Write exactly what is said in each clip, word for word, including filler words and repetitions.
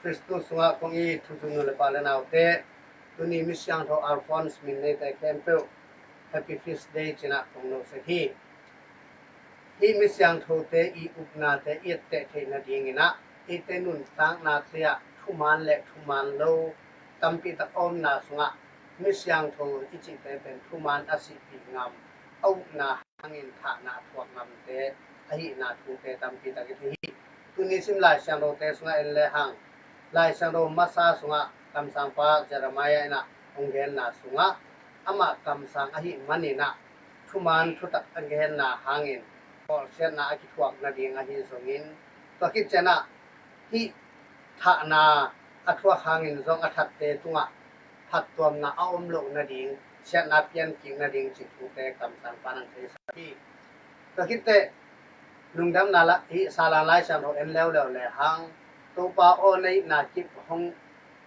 Kristus sungah kong it thuzu nu le pa le naute, tuni Misiangtho Alphonse min neite khempeuh Happy Feast Day cinah kong noset hi. Hih Misiangthote i upnate i etteh theih nadinginah eite nuntaknate ah thuman le thuman lo tampi tak a omna sungah Misiangtho i cihte pen thuman a sihpih ngam, a upna hangin thahna a thuak ngamte ahihna thute tampi tak i thei hi. Tuni sim Lai Siangthote sungah en lehang, Lai Siangtho masa sungah kamsangpa Jeremiah inah hong genna sungah amah kamsang ahih maninah thuman thutak a genna hangin bawlsiatna a kithuak nading ahi zongin, tua khit cianah hih thahna a thuak hangin zong a thatte tungah phattuamna a om loh nading, siatna piankik nading cih thute kamsangpa nang theisak hi. Tua khitteh lungdamna la, hih Salan Lai Siangtho en leuleu lehang, Topa aw, na itna kip hong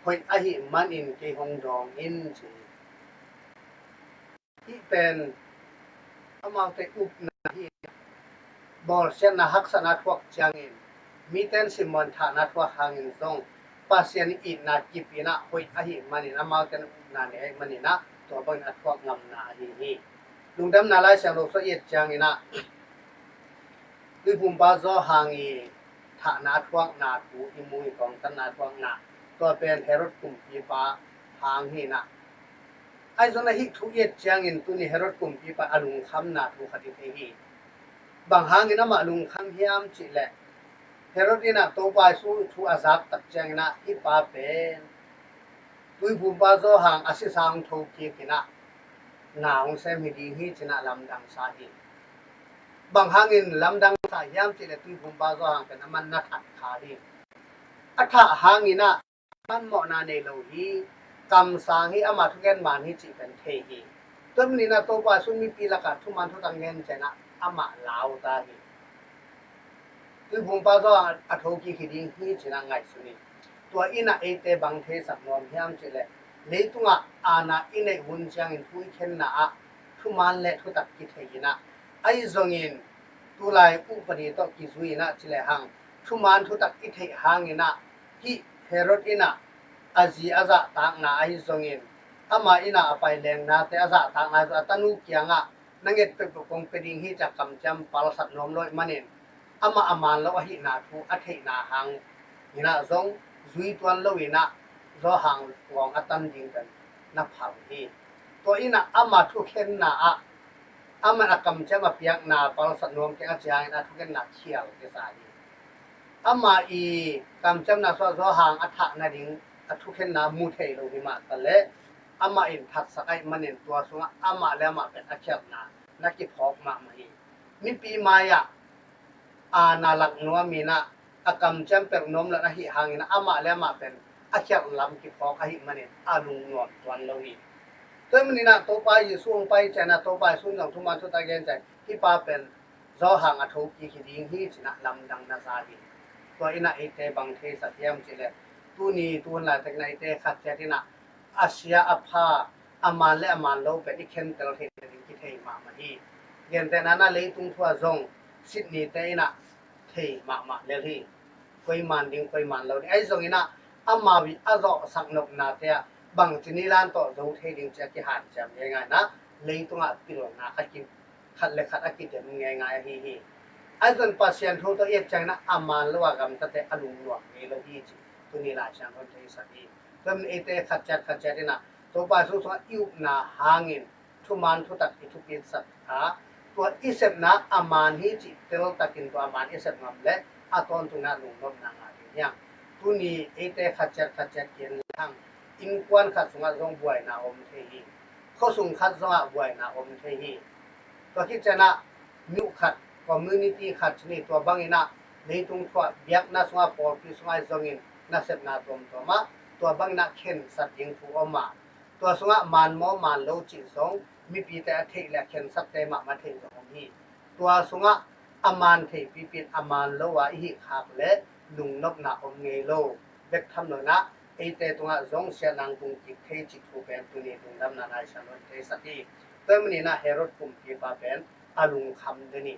hoih ahih manin kei hong dawng in ci hi. Hih pen amaute upna hi. Bawlsiatna haksatna thuak ciangin miten simmawh thahna thuak hangin zong Pasian itna kip inah hoih ahih manin amaute upna nei ahih maninah tua bangin a thuak ngamna ahi hi. Lungdamna Lai Siangtho sungah i et cianginah Tuiphumpa Johan i thahna a thuakna thu i mu hi, kawngtanna a thuakna, tua pen Herod kumpipa hang hinah. Ahi zongin hih thu i et ciangin tuni Herod kumpipa a lungkhamna thu khat i thei hi. Bang hangin amah lungkham hiam cihleh, Herod inah Topa Jesu thu a zak tak cianginah hih pa pen Tuiphumpa Johan a sisa hong thokik inah na hong sem hi ding hi cinah lamdang sa hi. Bang hangin lamdang sa hiam cihleh Tuiphumpa Johan pen aman na that kha hi. A thah hanginah man mawhna nei lo hi, kamsang hi, amah thugen man hi cih pen thei hi. Tua maninah Topa Jesu mipi lakah thuman thutak gen cianah amah lau ta hi. Tuiphumpa Johan a thokik hi ding hi cinah ngaihsun hi. Tua inah eite bang theisak nuam hiam cihleh, leitungah aana i neih hun ciangin thu i khenna ah thuman le thutak kithei inah, ahi zongin tulai upadi tawh kizui inah ci lehang thuman thutak i theih hanginah hih Herod inah a zi a zahtakna ahi zongin, amah inah a pai lengnate a zahtakna ahi zong a tanu kiangah na nget peuhpeuh kong pia ding hi ci-a kamciam palsat nuam lo ahih manin amah a man lo ahihna thu a theihna hanginah zong zui tuan lo inah Johan kawng a tan ding pen na phal hi. Tua inah ama thukhenna ah amah a kamciam a piakna palsat nuam keng a ci hangin a thukhenna khial kisa hi. Amah i kamciamna sungah Johan a thah nading a thukhenna mu thei lo hi mah taleh, amah in thatsak ahih manin tua sungah amah le amah pen a khialhna na kiphawk mahmah hi. Mipi mai-ah aana lak nuam inah a kamciam pelh nuam lo ahih hangin amah le amah pen a khialh lam kiphawk ahih manin a lungnuam tuan lo hi. Tua ahih maninah Topa Jesu hong pai cianah Topa Jesu in zong thuman thutak gen ciang hih pa pen Johan a thokik hi ding hi cinah lamdang na sa hi. Tua inah eite bang theisak hiam cihleh, tuni tuhun laitak inah eite khat ciat inah a sia a pha, a man le a man lo pen i khentel theih nading kithei mahmah hi. Gentehna inah leitung thu ah zong Sydney te inah thei mahmah lel hi. Koi man ding, koi man lo ding. Ahi zongin ah amau i a zawhsak nopnate ah bangci nilan tawh zo thei ding ci a kihanciam ngeingai inah leitungah pilna a ki, khat le khat a kidem ngeingai ahi hi. Ahi zong Pasian thu tawh i et ciangin ah a man lo a gamtate a lungnuam ngei lo hi ci tuni Lai Siangtho in theisak hi. Tua ahih manin eite khat ciat khat ciat inah Topa Jesu sungah i upna hangin thuman thutak i thupitsak a, tua i sepna a man hi cih teltakin tua a man i sep ngam leh a tawntung inah lungnopna ngah ding hi hang. Tuni eite khat ciat khat ciat ki-en lehang innkuan khat sungah zong buaina om thei hi. Khuasung khat zongah buaina om thei hi. Tua khit cianah mi khat, community khat ci ni, tua bangin ah leitung thu ah biakna sungah pawlpi sungah zongin nasepna tuamtuam ah tua bangin ah khensat ding thu om a, tua sungah man maw man lo cih zong mipite a theih le a khensatte mahmah theih zong om hi. Tua sungah a man thei pipi in a man lo a i hih khak leh lungnopna om ngei lo bek tham lo inah eite tungah zong siatna tung kik thei cih thu pen tuni lungdamna Lai Siangtho in theisak hi. Tua ahih manin ah Herod kumpipa pen a lungkham den hi.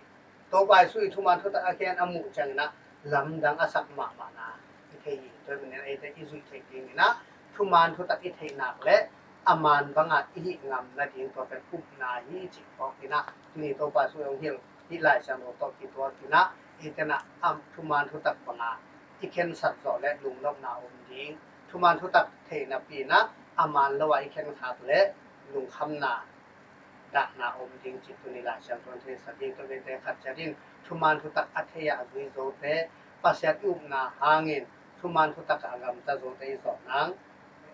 Topa Jesu i thuman thutak a khen a muh ciangin ah lamdang a sak mahmahna i Tua hi manin eite i zuih theih dingin ah thuman thutak i theih nak le a man banga i hih ngam nading tua pen upna hi cih phawk in ah, tuni Topa sung hong hilh hih Lai Siangtho tawh kituak in ah eite in ah thuman thutak banga i khensat zawh le lungnopna om ding, thuman thutak theih napi in ah a man lo a i khenkhak le lungkhamna, dahna om ding cih tuni Lai Siangtho in theisak ding. Tua hi manin eite khat ciat in thuman thutak a thei a zui zote, Pasian i upna hangin thuman thutak a gamta zote i zawh nang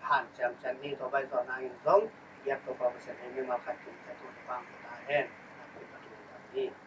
hanciam ciat ni. Tua bang i zawh nangin zong i biak Topa Pasian in mimal khat kim ciat uh na pang ta hen. Na pang ta hen.